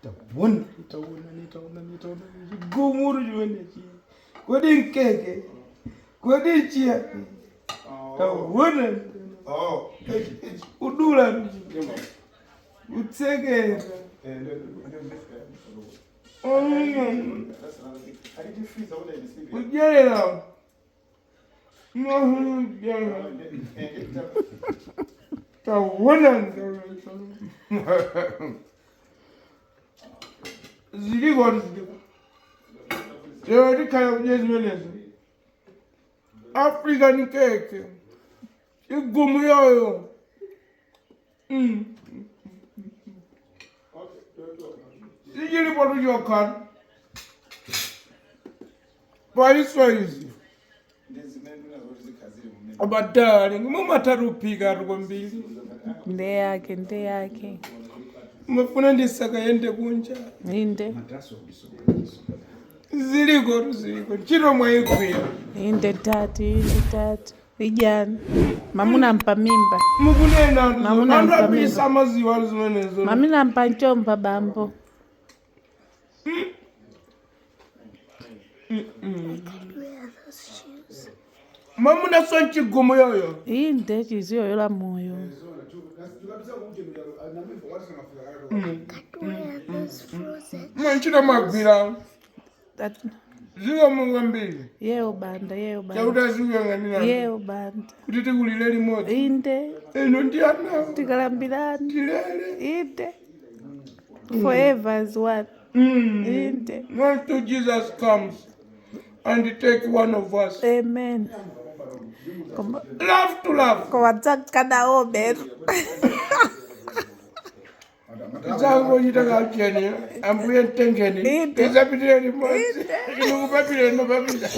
Taona, taona, taona, taona chigumuru chimenechi. Kodi nkeke, kodi nchiyani? Taona. Oh, echi, echi. Udula utsekera. Kudyerera. Taona. Ziliko ziliko. Lero tikhala kudya zimenezo. African cake. Igumu yoyo. Sichilipo tuchokhala. Paliso izi. Abadali mumatha kuphika kwambiri. Ndeyake, ndeyake. Mafuna ndisakayende kunja. Inde. Ziliko ziliko. Ntchito mwayigwira. Inde tati, inde tati. Ijani. Mamuna mpa mimba. Mukunena Mamuna anthu mpa ambiri mimba. samaziwa zimenezo. Mamina mpa nchomba bambo. Wear those shoes. Mamuna so nchigumu yoyo. Inde chiziyoyola moyo. Can't wear those frozen. Ntchito mwagwira. That- Zikomo kwambiri. Yewo banda, yewo banda. Chakuti azikuyang'anira. Yewo banda. Kuti tikulire limodzi. Inde. Ino ndi anawo. Tikalambirani. Tilere. Inde. Forever as one. Inde. Until Jesus comes and take one of us. Amen. Koma Love to love. koma dzakadaobe. Zangochita kacheni. Ambuye mtengeni. Inde. Tisapitire limodzi. Inu kupapire nopapira.